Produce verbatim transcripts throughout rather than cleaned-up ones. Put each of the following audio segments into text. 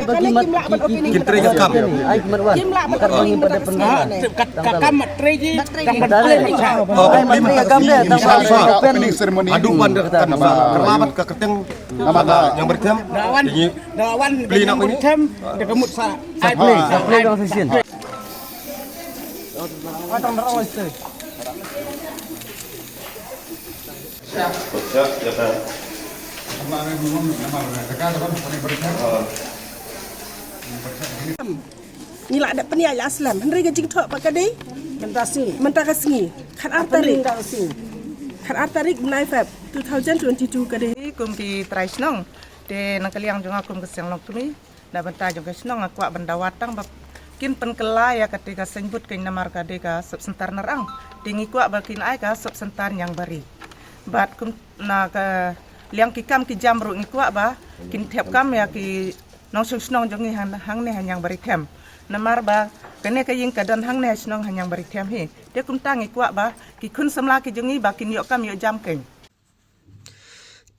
Kane kim lah ban opening. Kin trei ka kam. Ai, kim lah ban opening mynta ka sngi. Ka kam mat trei ji, tang ban trei. Oh, opening ka kam de, tang ban opening ceremony. Adu ban da kata. Kyrla bad ka kyrteng. Nama da yang bertem. Dawan, dawan yang bertem. Da ka mut sa. Sa play, sa play dong session. Ngi la dep pynïaid la slem. Hynrei ka jingthoh pat ka dei mynta sngi. Mynta ka sngi. Khat ar tarik. Mynta ka sngi. Khat ar tarik bnai Feb two thousand twenty-two ka dei. Kum ki trai shnong. Te na ka liang jong nga kum ka seng longkmie. Na bynta jong ka shnong nga kwah ban dawa tang ba kin pynkylla ïa kata ka signboard kane namar ka dei ka sub center Narang. Te ngi kwah ba kin ai ka sub center Niangbari. Bad kum na ka liang ki kam ki jam ruh ngi kwah ba kin thep kam ïa ki nongshong shnong jong ngi hang, hangne ha Niangbari Them. Namar ba kane ka ïing ka don hangne ha shnong ha Niangbari Them hi. Te kumta ngi kwah ba ki khun samla ki jong ngi ba kin ïoh kam ïoh jam kein.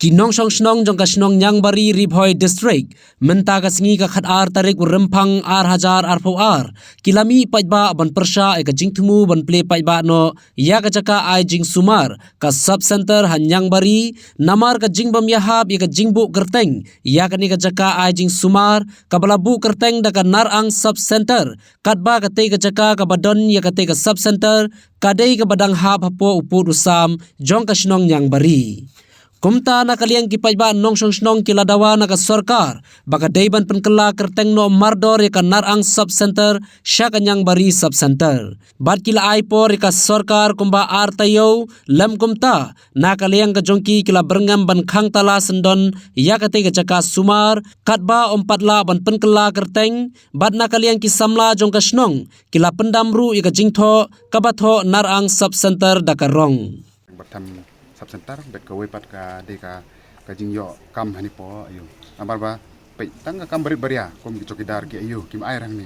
Ki nongshong shnong jong ka shnong Niangbari, Ri Bhoi District, mynta ka sngi ka khat ar tarik u Rymphang ar hajar arphew ar, ki la mih paidbah ban pyrshah ïa ka jingthmu ban plie paidbah noh ïa ka jaka ai jingsumar ka sub center ha Niangbari, namar ka jingbym ïahap ïa ka jingbuh kyrteng ïa kane ka jaka ai jingsumar kaba la buh kyrteng da ka Narang Sub Center, katba katei ka jaka kaba don ïa katei ka sub center ka dei kaba dang hap hapoh u pud u sam jong ka shnong Niangbari. Kumta na ka liang ki paidbah nongshong shnong ki la dawa na ka sorkar ba ka dei ban pynkylla kyrteng noh mardor ïa ka Narang Sub Center sha ka Niangbari Sub Center. Bad ki la ai por ïa ka sorkar kumba ar taïew, lem kumta na ka liang ka jong ki ki la byrngem ban khang tala syndon ïa katei ka jaka sumar, katba ym pat lah ban pynkylla kyrteng, bad na ka liang ki samla jong ka shnong ki la pyndam ruh ïa ka jingthoh kaba thoh Narang Sub Center da ka rong. Bad Them Sub Center, bad kawei pat ka dei ka, ka jingïoh kam hangne hapoh aiu. Namar ba peit tang ka kam barit baria kum ki chowkidar ki aiu kim ai rangne.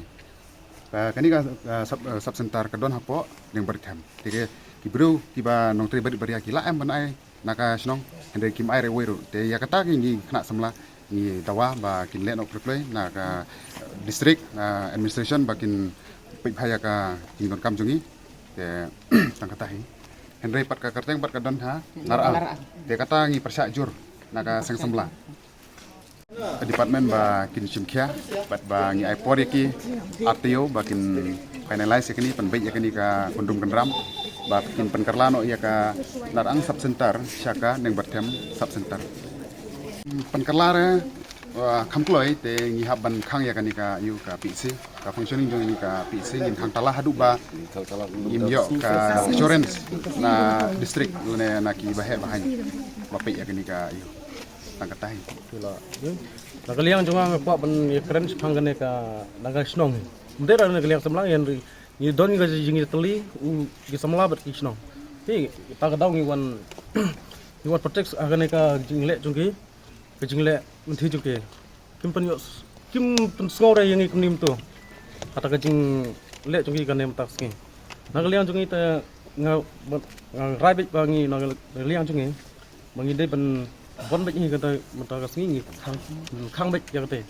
Ka, kane ka, ka sub, eh, sub center ka don hapoh Niangbari Them. Te ki briew kiba nongtrei barit baria ki la em ban ai na ka shnong, hynrei kim ai re wei ruh. Te ïa kata ki ngi khynnah samla ngi dawa ba kin leh noh pyrthei na ka, eh, district, eh, administration ba kin peit bha ïa ka jingdonkam jong ngi. Te tang kata hi. Hynrei pat ka kyrteng pat ka don ha Narang. Narang. Te kata ngi pyrshah jur na ka seng samla. Department ba kin shim khia, bad ba ngi ai por ïa ki ar taïew ba kin finalize ïa kane, pynbeit ïa kane ka kyndum kynram, ba kin pynkylla noh ïa ka Narang Sub Center sha ka Niangbari Them Sub Center. Pynkylla re, uh, kham kloi te ngi hap ban khang ïa kane ka aiu ka P C, ka functioning jong kane ka P C ngin khang tala haduh ba ngim ïoh ka assurance na district lane na ki baheh bahaiñ ba peit ïa kane ka aiu. Tang kata hi. Phi la, hmm? Na ka liang jong nga nga kwah ban ïakren shaphang kane ka, na ka shnong hi. Mynta na ka liang samla ngi don ka jingïatylli u ki samla bad ki shnong. Hi, ta ka daw ngi wan, ngi wan protect ha kane ka jingleh jong ki, ka jingleh mynthi jong ki. Kim pynïoh, kim pynsngew re ïa ngi kumne mynta. Kata ka jingleh jong ki kane mynta ka sngi. Na ka liang jong ngi te nga, nga rai beit ba ngi na ka liang jong ngi ba ngi dei ban, ban beit ngi kata mynta ka sngi ngi khang, khang beit ïa kata.